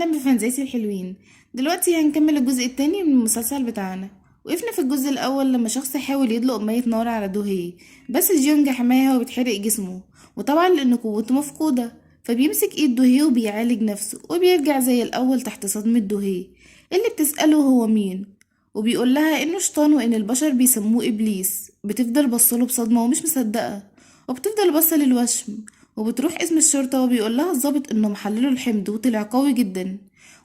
اهلا بفانزاتي الحلوين. دلوقتي هنكمل الجزء التاني من المسلسل بتاعنا. وقفنا في الجزء الاول لما شخص حاول يدلق مية نار على دوهي، بس جيونج حماها وبتحرق جسمه، وطبعا لان قوته مفقودة فبيمسك ايد دوهي وبيعالج نفسه وبيرجع زي الاول تحت صدمة دوهي اللي بتسأله هو مين، وبيقول لها انه شيطان وان البشر بيسموه ابليس. بتفضل بصله بصدمة ومش مصدقة، وبتفضل بصة للوشم، وبتروح اسم الشرطة وبيقول لها الضابط انه محلله الحمض وطلع قوي جدا،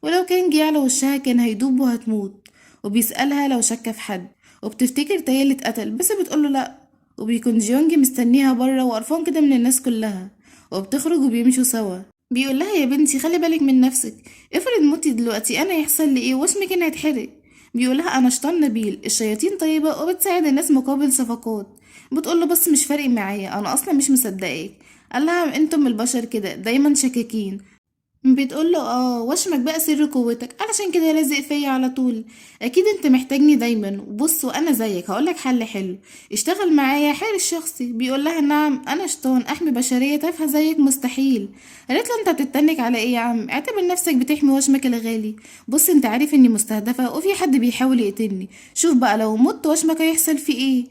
ولو كان جه على وشها كان هيدوب وهتموت. وبيسألها لو شك في حد، وبتفتكر تايا اللي اتقتل بس بتقوله لأ. وبيكون جيونج مستنيها بره وقرفان كده من الناس كلها، وبتخرج وبيمشوا سوا. بيقول لها يا بنتي خلي بالك من نفسك، افرض موتي دلوقتي انا يحصل لي ايه واسمك كان هيتحرق. بيقول لها انا شيطان نبيل، الشياطين طيبة وبتساعد الناس مقابل صفقات. بتقول له بس مش فارق معايا، انا اصلا مش مصدقاك. قال لها انتم البشر كده دايما شكاكين. بتقول له اه وشمك بقى سر قوتك، علشان كده لازق فيا على طول، اكيد انت محتاجني دايما. وبص وانا زيك هقولك حل حلو، اشتغل معايا حارس شخصي. بيقول لها نعم انا شيطان احمي بشرية تافهة زيك مستحيل. قالت له انت بتتنك على ايه يا عم، اعتبر نفسك بتحمي وشمك الغالي. بص انت عارف اني مستهدفة وفي حد بيحاول يقتلني، شوف بقى لو مت وشمك هيحصل فيه ايه.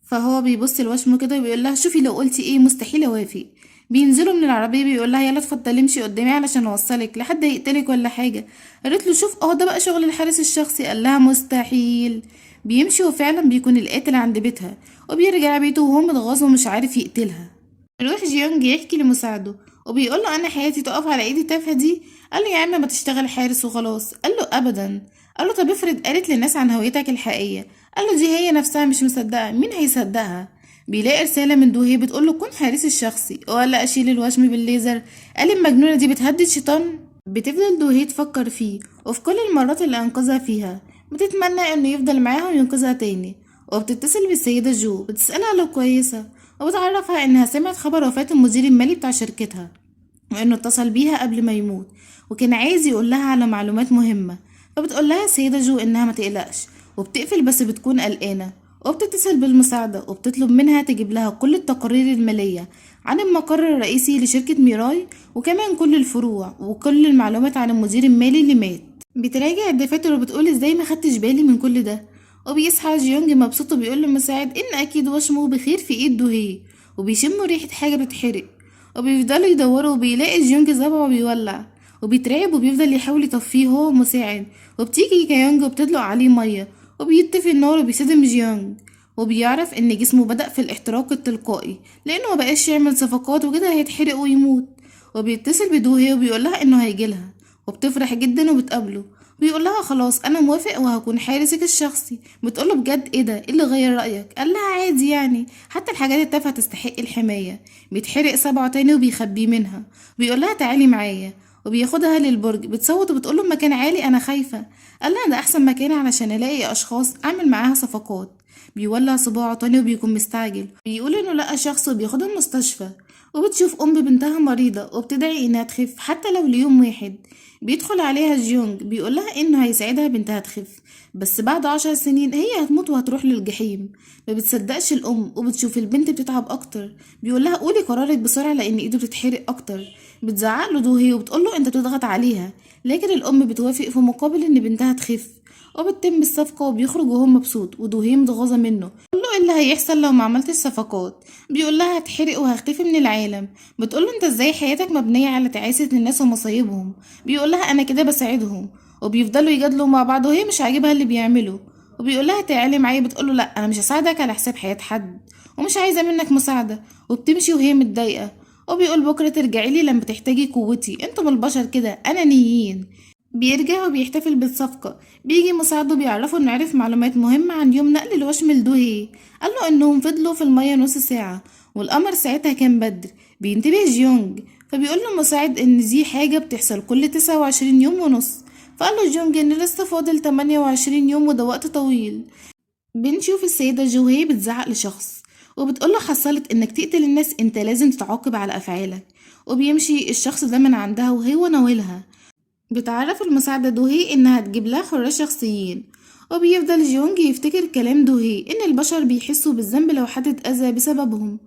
فهو بيبص لوشمه كده وبيقول لها شوفي لو قلتي ايه مستحيل اوافق. بينزلوا من العربية بيقول لها يلا اتفضلي امشي قدامي علشان اوصلك لحد يقتلك ولا حاجة. قالت له شوف اهو ده بقى شغل الحارس الشخصي. قال لها مستحيل. بيمشي وفعلا بيكون القاتل عند بيتها، وبيرجع بيته وهو متغاظ ومش عارف يقتلها. بيروح جيونج يحكي لمساعده وبيقول له انا حياتي تقف على ايدي التافهه دي. قال له يا عم ما تشتغل حارس وخلاص. قال له ابدا. قال له طب افرض قالت للناس عن هويتك الحقيقيه. قال له دي هي نفسها مش مصدقه، مين هيصدقها؟ بيلاقي رساله من دوهي بتقول له كن حارسي الشخصي ولا اشيل الوشم بالليزر. قال المجنونه دي بتهدد شيطان. بتفضل دوهي تفكر فيه، وفي كل المرات اللي انقذها فيها بتتمنى انه يفضل معاها وينقذها تاني. وبتتصل بالسيده جو بتسالها لو كويسه، وبتعرفها انها سمعت خبر وفاة المدير المالي بتاع شركتها، وانه اتصل بيها قبل ما يموت وكان عايز يقول لها على معلومات مهمة. فبتقول لها السيدة جو انها ما تقلقش، وبتقفل بس بتكون قلقانة. وبتتصل بالمساعدة وبتطلب منها تجيب لها كل التقارير المالية عن المقر الرئيسي لشركة ميراي، وكمان كل الفروع وكل المعلومات عن المدير المالي اللي مات. بتراجع الدفاتر وبتقول ازاي ما خدتش بالي من كل ده. وبيصحى جيونج مبسوط وبيقول للمساعد ان اكيد وشمه بخير في ايد دوهي، وبيشموا ريحة حاجة بتحرق، وبيفضلوا يدوروا وبيلاقي جيونج صبعه بيولع، وبيترعب وبيفضل يحاول يطفيه هو ومساعد. وبتيجي كيونج وبتدلق عليه مية وبيطفي النار وبيصدم جيونج، وبيعرف ان جسمه بدأ في الاحتراق التلقائي لانه مبقاش يعمل صفقات وكده هيتحرق ويموت. وبيتصل بدوهي وبيقولها انه هيجيلها، وبتفرح جدا وبتقابله. بيقول لها خلاص انا موافق وهكون حارسك الشخصي. بتقوله بجد ايه ده، ايه اللي غير رايك؟ قال لها عادي يعني، حتى الحاجات التافهه تستحق الحمايه. بيتحرق صبعه تاني وبيخبيه منها، بيقول لها تعالي معايا، وبياخدها للبرج. بتصوت وبتقوله مكان عالي انا خايفه. قال لها ده احسن مكان علشان الاقي اشخاص اعمل معاها صفقات. بيولع صباعه تاني وبيكون مستعجل، بيقول انه لقى شخص وبياخده المستشفى. وبتشوف ام بنتها مريضه وبتدعي انها تخف حتى لو ليوم واحد. بيدخل عليها جيونج بيقول لها انه هيساعدها بنتها تخف، بس بعد 10 سنين هي هتموت وهتروح للجحيم. ما بتصدقش الام وبتشوف البنت بتتعب اكتر. بيقول لها قولي قرارك بسرعه لان ايده بتتحرق اكتر. بتزعق له دوهي وبتقول له انت بتضغط عليها، لكن الام بتوافق في مقابل ان بنتها تخف. وبتتم الصفقه وبيخرج وهو مبسوط، ودوهي متغاظه منه. بيقول له ايه اللي هيحصل لو ما عملتش صفقات؟ بيقول لها هتحرق وهختفي من العالم. بتقول له انت ازاي حياتك مبنيه على تعاسه الناس ومصايبهم؟ بيقول لها انا كده بساعدهم. وبيفضلوا يجادلوا مع بعض وهي مش عاجبها اللي بيعمله. وبيقول لها تعالي معايا، بتقول له لا انا مش هساعدك على حساب حياه حد ومش عايزه منك مساعده. وبتمشي وهي متضايقه. وبيقول بكره ترجعي لي لما تحتاجي قوتي، انتم البشر كده انانيين. بيرجع وبيحتفل بالصفقة. بيجي مساعده بيعرفه انه عرف معلومات مهمة عن يوم نقل الوشم لدوهي. قال له انهم فضلوا في المية نص ساعة والقمر ساعتها كان بدر. بينتبه جيونج فبيقول له المساعد ان دي حاجة بتحصل كل 29 يوم ونص. فقال له جيونج ان لسه فاضل 28 يوم وده وقت طويل. بنشوف السيدة جوهي بتزعق لشخص وبتقوله حصلت انك تقتل الناس، انت لازم تتعاقب على افعالك. وبيمشي الشخص ده من عندها وهو ناولها. بتعرف المساعدة دوهي انها تجيب لها حراس شخصيين. وبيفضل جيونج يفتكر كلام دوهي ان البشر بيحسوا بالذنب لو حد اتأذى بسببهم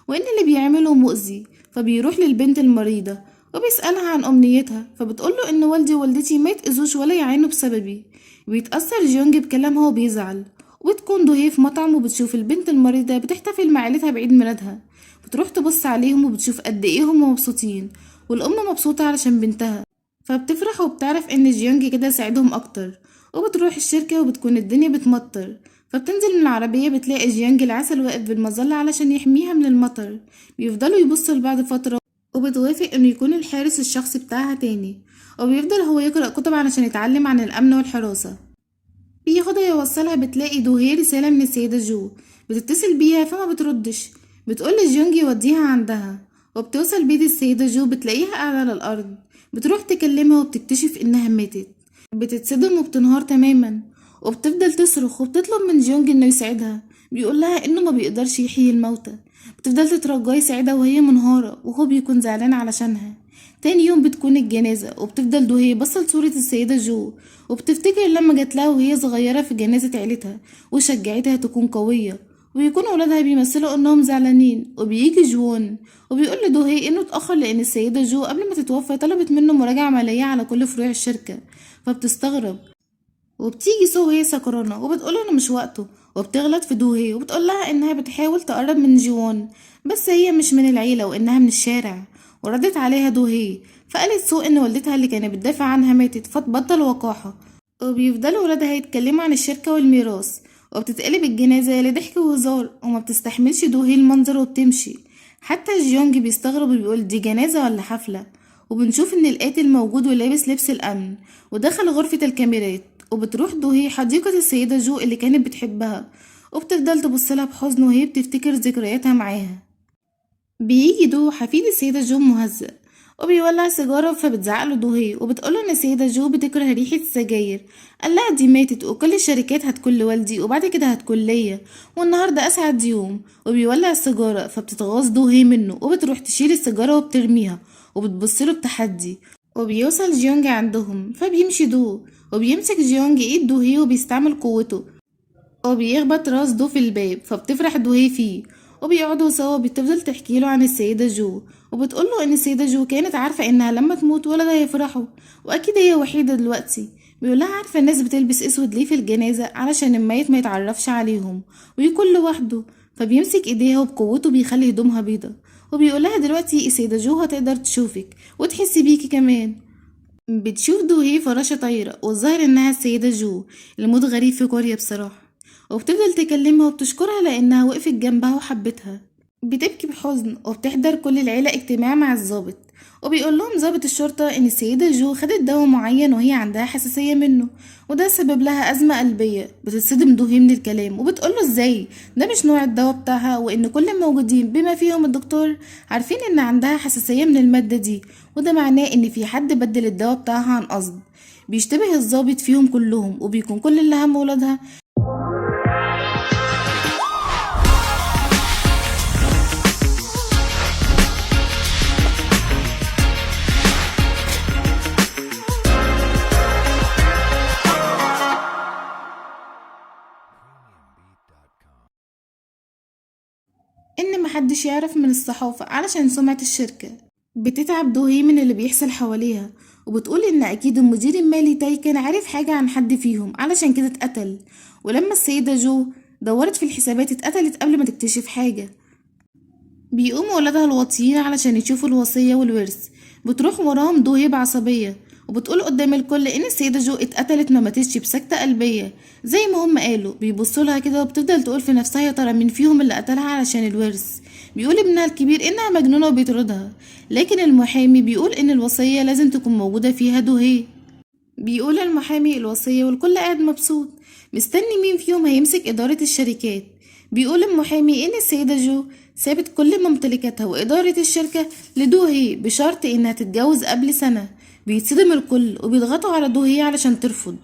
وان اللي بيعمله مؤذي. فبيروح للبنت المريضة وبيسألها عن أمنيتها، فبتقوله إن والدي ووالدتي ما يتأذوش ولا يعانوا بسببي. بيتأثر جيونج بكلامها وبيزعل. وبتكون دوهي في مطعم وبتشوف البنت المريضة بتحتفل مع عيلتها بعيد ميلادها، بتروح تبص عليهم وبتشوف قد ايه هم مبسوطين، والأم مبسوطة علشان بنتها، فبتفرح وبتعرف ان جيونج كده ساعدهم اكتر. وبتروح الشركة وبتكون الدنيا بتمطر، فبتنزل من العربية بتلاقي جيونج العسل واقف بالمظلة علشان يحميها من المطر. بيفضلوا يبصوا لبعض فترة، وبتوافق انه يكون الحارس الشخصي بتاعها تاني، وبيفضل هو يقرأ كتب علشان يتعلم عن الأمن والحراسة. بياخدها يوصلها، بتلاقي دوهي رسالة من السيدة جو، بتتصل بيها فما بتردش، بتقول لجيونج يوديها عندها. وبتوصل بيت السيدة جو بتلاقيها قاعدة على الأرض، بتروح تكلمها وبتكتشف إنها ماتت. بتتصدم وبتنهار تماما، وبتفضل تصرخ وبتطلب من جيونج إنه يساعدها. بيقول لها إنه ما بيقدرش يحيي الموتى. بتفضل تترجاه يساعدها وهي منهارة، وهو بيكون زعلان علشانها. تاني يوم بتكون الجنازة، وبتفضل دوهي بصل صورة السيدة جو، وبتفتكر لما جات لها وهي صغيرة في جنازة عيلتها وشجعتها تكون قوية. وبيكون ولادها بيمثلوا انهم زعلانين. وبيجي جوون وبيقول لدوهي انه اتأخر لان السيدة جو قبل ما تتوفى طلبت منه مراجعة مالية على كل فروع الشركة، فبتستغرب. وبتيجي سو وهي سكرانة وبتقول انه مش وقته، وبتغلط في دوهي وبتقول لها انها بتحاول تقرب من جوون بس هي مش من العيلة وانها من الشارع. وردت عليها دوهي فقالت سو ان والدتها اللي كانت بتدافع عنها ماتت فتبطل وقاحة. وبيفضلوا ولادها يتكلموا عن الشركة والميراث، وبتتقلب الجنازة لضحك وهزار، وما بتستحملش دوهي المنظر وبتمشي. حتى جيونج بيستغرب وبيقول دي جنازة ولا حفلة. وبنشوف ان القاتل موجود ولابس لبس الامن ودخل غرفة الكاميرات. وبتروح دوهي حديقة السيدة جو اللي كانت بتحبها، وبتفضل تبصلها بحزن وهي بتفتكر ذكرياتها معاها. بيجي دو حفيد السيدة جو مهزأ وبيولع سيجارة، فبتزعقله دوهي وبتقوله ان السيدة جو بتكره ريحة السجاير. قال لها دي ماتت وكل الشركات هتكون لوالدي وبعد كده هتكون ليا، والنهاردة اسعد يوم. وبيولع السيجارة، فبتتغاظ دوهي منه وبتروح تشيل السيجارة وبترميها وبتبصله بتحدي. وبيوصل جيونج عندهم، فبيمشي دو وبيمسك جيونج ايد دوهي وبيستعمل قوته وبيخبط راس دو في الباب، فبتفرح دوهي فيه. وبيقعدوا سوا. بتفضل تحكي له عن السيدة جو وبتقول له ان السيدة جو كانت عارفة انها لما تموت ولدها هيفرحوا، واكيد هي وحيدة دلوقتي. بيقولها عارفة الناس بتلبس اسود ليه في الجنازة؟ علشان الميت ما يتعرفش عليهم ويكون لوحده. فبيمسك ايديها وبقوته بيخلي هدومها بيضة، وبيقولها دلوقتي السيدة جو هتقدر تشوفك وتحسي بيكي كمان. بتشوف دوهي فراشة طايرة والظاهر انها السيدة جو. الموت غريب في كوريا بصراحة. وبتفضل تكلمها وبتشكرها لانها وقفت جنبها وحبتها. بتبكي بحزن وبتحضر كل العيلة اجتماع مع الضابط، وبيقول لهم ضابط الشرطة ان السيدة جو خدت دواء معين وهي عندها حساسية منه، وده سبب لها أزمة قلبية. بتتصدم دوهي من الكلام وبتقوله ازاي ده مش نوع الدواء بتاعها، وان كل الموجودين بما فيهم الدكتور عارفين ان عندها حساسية من المادة دي، وده معناه ان في حد بدل الدواء بتاعها عن قصد. بيشتبه الضابط فيهم كلهم، وبيكون كل اللي هم ولادها ان محدش يعرف من الصحافة علشان سمعة الشركة. بتتعب دوهي من اللي بيحصل حواليها، وبتقول ان اكيد المدير المالي تاي كان عارف حاجة عن حد فيهم علشان كده اتقتل، ولما السيدة جو دورت في الحسابات اتقتلت قبل ما تكتشف حاجة. بيقوموا ولادها الواطيين علشان يشوفوا الوصية والورث. بتروح وراهم دوهي بعصبية وبتقول قدام الكل ان السيدة جو اتقتلت ما ماتتش بسكتة قلبية زي ما هم قالوا. بيبصوا لها كده وبتفضل تقول في نفسها يا ترى مين فيهم اللي قتلها علشان الورث. بيقول ابنها الكبير انها مجنونة وبيطردها، لكن المحامي بيقول ان الوصية لازم تكون موجودة فيها دوهي. بيقول المحامي الوصية والكل قاعد مبسوط مستني مين فيهم هيمسك إدارة الشركات. بيقول المحامي إن السيدة جو سابت كل ممتلكاتها وإدارة الشركة لدوهي بشرط إنها تتجوز قبل سنة. بيتصدم الكل وبيضغطوا على دوهي علشان ترفض،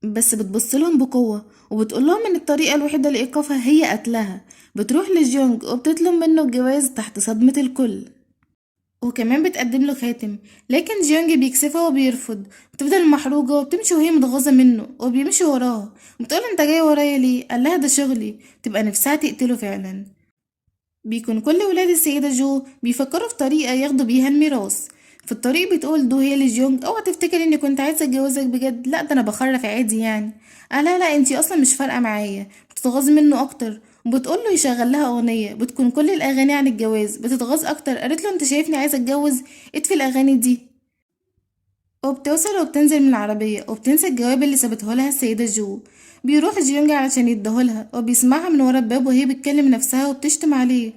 بس بتبصلهم بقوة وبتقول لهم إن الطريقة الوحيدة لإيقافها هي قتلها. بتروح لجيونج وبتطلب منه الجواز تحت صدمة الكل، وكمان بتقدم له خاتم، لكن جيونج بيكسفها وبيرفض. بتفضل محروجة وبتمشي وهي متغاظة منه وبيمشي وراها. بتقول انت جاي ورايا ليه؟ قال لها ده شغلي. تبقى نفسها تقتله فعلا. بيكون كل ولاد السيدة جو بيفكروا في طريقة ياخدوا بيها الميراث، في الطريق بتقول دوهي لجيونج اوعى تفتكر اني كنت عايزه اتجوزك بجد، لا ده انا بخرف عادي يعني. قال لا لا انتي اصلا مش فارقه معايا. بتتغاظ منه اكتر وبتقول له يشغل لها اغنيه بتكون كل الاغاني عن الجواز. بتتغاظ اكتر، قالت له انت شايفني عايزه اتجوز؟ اطفي الاغاني دي. وبتوصل وبتنزل من العربية وبتنسى الجواب اللي سابته لها السيدة جو. بيروح جيونج علشان يديهولها وبيسمعها من ورا الباب وهي بتكلم نفسها وبتشتم عليه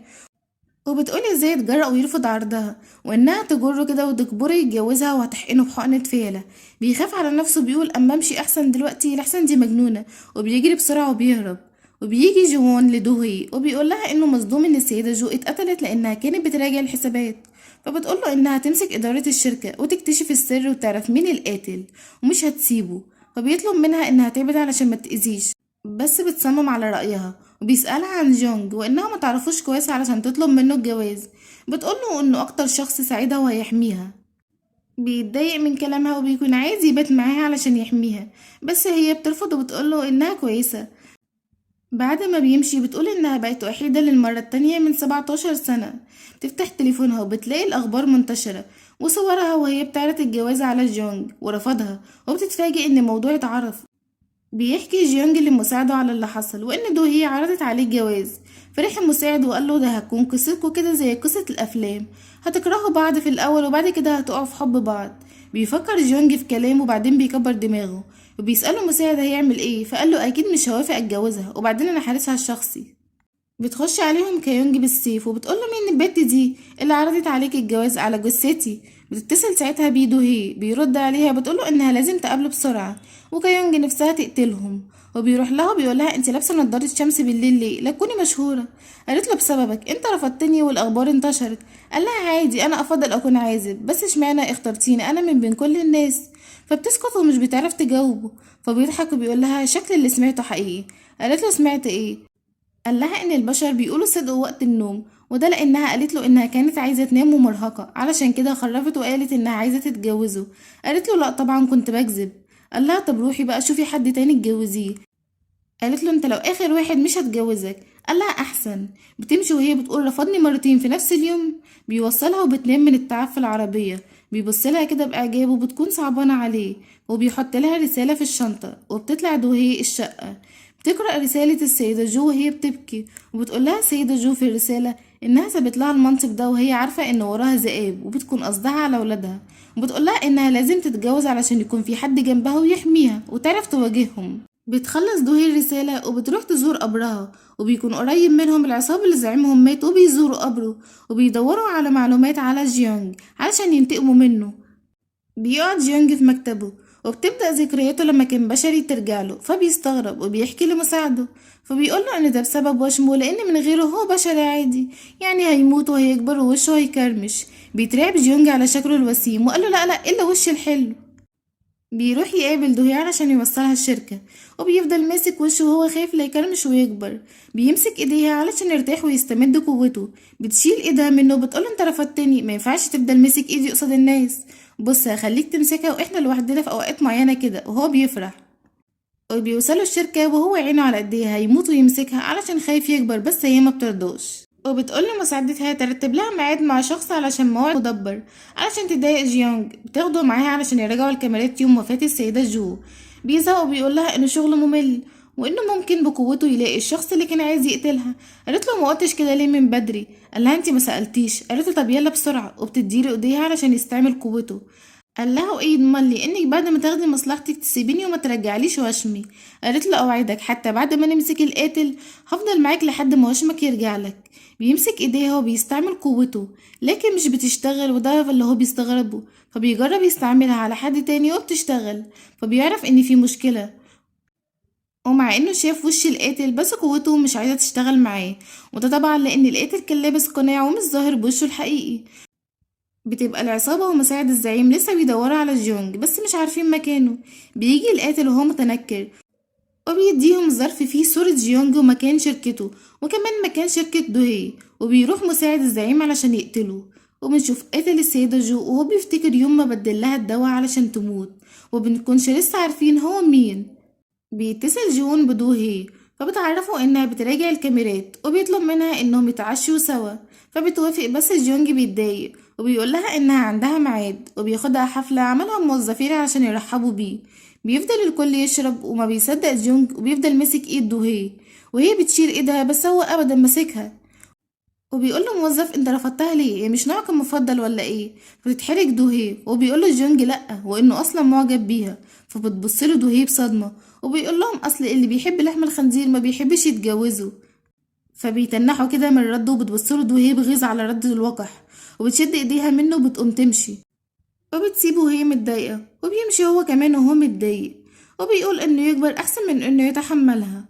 وبتقول ازاي اتجرأ ويرفض عرضها وانها تجره كده وتجبره يتجوزها وهتحقنه بحقنة فيلة. بيخاف على نفسه بيقول اما امشي احسن دلوقتي لحسن دي مجنونة، وبيجري بسرعة وبيهرب. وبيجي جوان لدوهي وبيقول لها انه مصدوم ان السيدة جو اتقتلت لانها كانت بتراجع الحسابات، فبتقول له انها تمسك ادارة الشركة وتكتشف السر وتعرف مين القاتل ومش هتسيبه. فبيطلب منها انها تبعد علشان ما تأذيش، بس بتصمم على رأيها. وبيسألها عن جونج وإنها ما تعرفوش كويس علشان تطلب منه الجواز. بتقوله إنه أكتر شخص سعيدة وهيحميها. بيتضايق من كلامها وبيكون عايز يبات معاها علشان يحميها، بس هي بترفض وبتقوله إنها كويسة. بعد ما بيمشي بتقول إنها بقت وحيدة للمرة التانية من 17 سنة. بتفتح تليفونها وبتلاقي الأخبار منتشرة وصورها وهي بتعرض الجواز على جونج ورفضها، وبتتفاجئ إن الموضوع اتعرف. بيحكي جيونج لمساعده على اللي حصل وان دوهي عرضت عليه الجواز. فرح المساعد وقال له ده هتكون قصتكوا كده زي قصة الافلام، هتكرهوا بعض في الاول وبعد كده هتقعوا في حب بعض. بيفكر جيونج في كلامه وبعدين بيكبر دماغه وبيسأله المساعد هيعمل ايه، فقال له اكيد مش هوافق اتجوزها وبعدين انا حارسها الشخصي. بتخش عليهم كيونج بالسيف وبتقول له مين البت دي اللي عرضت عليك الجواز على جثتي. بتتصل ساعتها بيه دوهي، بيرد عليها بتقوله انها لازم تقابله بسرعة، وكيونج نفسها تقتلهم. وبيروح لها وبيقول لها انت لابسه نضاره شمس بالليل ليه؟ لا تكوني مشهوره. قالت له بسببك انت رفضتني والاخبار انتشرت. قال لها عادي انا افضل اكون عازب، بس اشمعنى اخترتيني انا من بين كل الناس؟ فبتسكت ومش بتعرف تجاوبه. فبيضحك وبيقول لها شكل اللي سمعته حقيقي. قالت له سمعت ايه؟ قال لها ان البشر بيقولوا صدق وقت النوم، وده لانها قالت له انها كانت عايزه تنام ومرهقه علشان كده خرفت وقالت انها عايزه تتجوزه. قالت له لا طبعا كنت بكذب. قال لها طب روحي بقى شوفي حد تاني تجوزيه. قالت له انت لو اخر واحد مش هتجوزك. قال لها احسن. بتمشي وهي بتقول رفضني مرتين في نفس اليوم. بيوصلها وبتنام من التعب في العربيه. بيبص لها كده باعجاب وبتكون صعبانه عليه، وبيحط لها رساله في الشنطه. وبتطلع دوهي الشقه، بتقرأ رسالة السيدة جو وهي بتبكي، وبتقول لها السيدة جو في الرسالة إنها سابت لها المنصب ده وهي عارفة إن وراها ذئاب، وبتكون قصدها على ولادها، وبتقول لها إنها لازم تتجوز علشان يكون في حد جنبها ويحميها وتعرف تواجههم. بتخلص دوهي الرسالة وبتروح تزور قبرها، وبيكون قريب منهم العصابة اللي زعيمهم مات، وبيزوروا قبره وبيدوروا على معلومات على جيونج علشان ينتقموا منه. بيقعد جيونج في مكتبه وبتبدأ ذكرياته لما كان بشري ترجع له، فبيستغرب وبيحكي لمساعده، فبيقول له ان ده بسبب وشمه لان من غيره هو بشري عادي، يعني هيموت وهيكبر ووشه هيكرمش. بيترعب جيونج على شكله الوسيم وقال له لا لا الا وش الحلو. بيروح يقابل دوهي علشان يوصلها الشركة، وبيفضل ماسك وشه وهو خايف لا يكرمش ويكبر. بيمسك ايديها علشان يرتاح ويستمد قوته. بتشيل ايدها منه وبتقوله انت رفضتني، ما ينفعش تفضل ماسك ايدي قصاد الناس، بص هخليك تمسكها واحنا لوحدنا في اوقات معينة كده. وهو بيفرح. وبيوصلوا الشركة وهو عينه على ايديها هيموت ويمسكها علشان خايف يكبر، بس هي ما بترضاش. وبتقول لمساعدتها ترتب لها ميعاد مع شخص علشان موعد مدبر علشان تضايق جيونج. بتاخده معاها علشان يراجعوا الكاميرات يوم وفاة السيدة جو. بيزهق وبيقول لها انه شغله ممل وانه ممكن بقوته يلاقي الشخص اللي كان عايز يقتلها. قالت له ما قلتش كده ليه من بدري؟ قال لها انت ما سالتيش. قالت له طب يلا بسرعه، وبتديله ايديها علشان يستعمل قوته. قال لها وايه يضمن لي انك بعد ما تاخدي مصلحتك تسيبيني وما ترجعليش وشمي؟ قالت له اوعدك حتى بعد ما نمسك القاتل هفضل معاك لحد ما وشمك يرجع لك. بيمسك ايديها وبيستعمل قوته لكن مش بتشتغل، وده اللي هو بيستغربه. فبيجرب يستعملها على حد تاني وبتشتغل، فبيعرف ان في مشكلة. ومع انه شاف وش القاتل بس قوته مش عايزة تشتغل معاه، وده طبعا لان القاتل كان لابس قناع ومش ظاهر بوشه الحقيقي. بتبقى العصابة ومساعد الزعيم لسه بيدوروا على جيونج بس مش عارفين مكانه. بيجي القاتل وهو متنكر وبيديهم ظرف فيه صورة جيونج ومكان شركته وكمان مكان شركة دوهي، وبيروح مساعد الزعيم علشان يقتله. وبنشوف قاتل السيدة جو وهو بيفتكر يوم ما بدل لها الدواء علشان تموت، وبنكونش لسه عارفين هو مين. بيتصل جون بدوهي فبتعرفوا انها بتراجع الكاميرات، وبيطلب منها انهم يتعشوا سوا، فبتوافق بس جيونج بيتضايق وبيقول لها إنها عندها ميعاد، وبياخدها حفلة عملها موظفين علشان يرحبوا بيه. بيفضل الكل يشرب وما بيصدق جونج، وبيفضل ماسك ايد دوهي وهي بتشيل ايدها بس هو ابدا ماسكها. وبيقول له موظف انت رفضتها ليه، هي مش نوعك المفضل ولا ايه؟ فبتتحرج دوهي وبيقول له جونج لا، وانه اصلا معجب بيها. فبتبص له دوهي بصدمه وبيقول لهم اصل اللي بيحب لحم الخنزير ما بيحبش يتجوزه. فبيتنحوا كده من رده، وبتبص له دوهي بغيظ على رد الوقح، وبتشد ايديها منه وبتقوم تمشي وبتسيبه وهي متضايقه، وبيمشي هو كمان وهو متضايق، وبيقول انه يكبر احسن من انه يتحملها،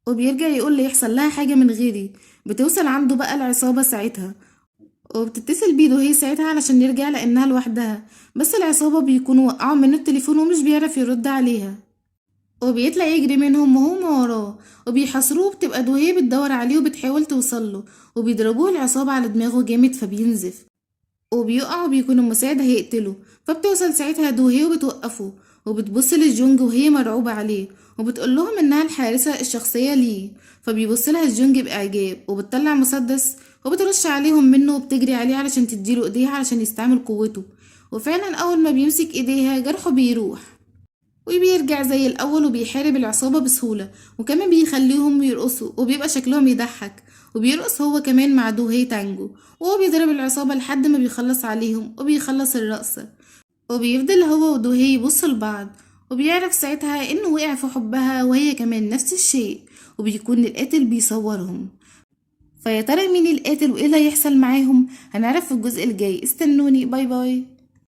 وبيرجع يقول لي يحصل لها حاجة من غيري. بتوصل عنده بقى العصابة ساعتها، وبتتصل بيه دوهي ساعتها علشان يرجع لأنها لوحدها، بس العصابة بيكونوا وقعوا منه التليفون ومش بيعرف يرد عليها، وبيطلع يجري منهم وهم وراه وبيحاصروه. بتبقى دوهي بتدور عليه وبتحاول توصله، وبيضربوه العصابة على دماغه جامد فبينزف وبيقع، وبيكون المساعد هيقتله. فبتوصل ساعتها دوهي وبتوقفه، وبتبص للجونج وهي مرعوبة عليه، وبتقول لهم انها الحارسة الشخصية ليه. فبيبص لها الجونج بإعجاب، وبتطلع مسدس وبترش عليهم منه، وبتجري عليه علشان تديله ايديها علشان يستعمل قوته. وفعلا اول ما بيمسك ايديها جرحه بيروح وبيرجع زي الاول، وبيحارب العصابة بسهولة، وكمان بيخليهم يرقصوا وبيبقى شكلهم يضحك، وبيرقص هو كمان مع دوهي تانجو، وهو بيضرب العصابة لحد ما بيخلص عليهم وبيخلص الرقصة. وبيفضل هو ودوهي يبصوا لبعض، وبيعرف ساعتها انه وقع في حبها وهي كمان نفس الشيء، وبيكون القاتل بيصورهم. فيا ترى مين القاتل وايه اللي هيحصل معاهم؟ هنعرف في الجزء الجاي. استنوني، bye bye.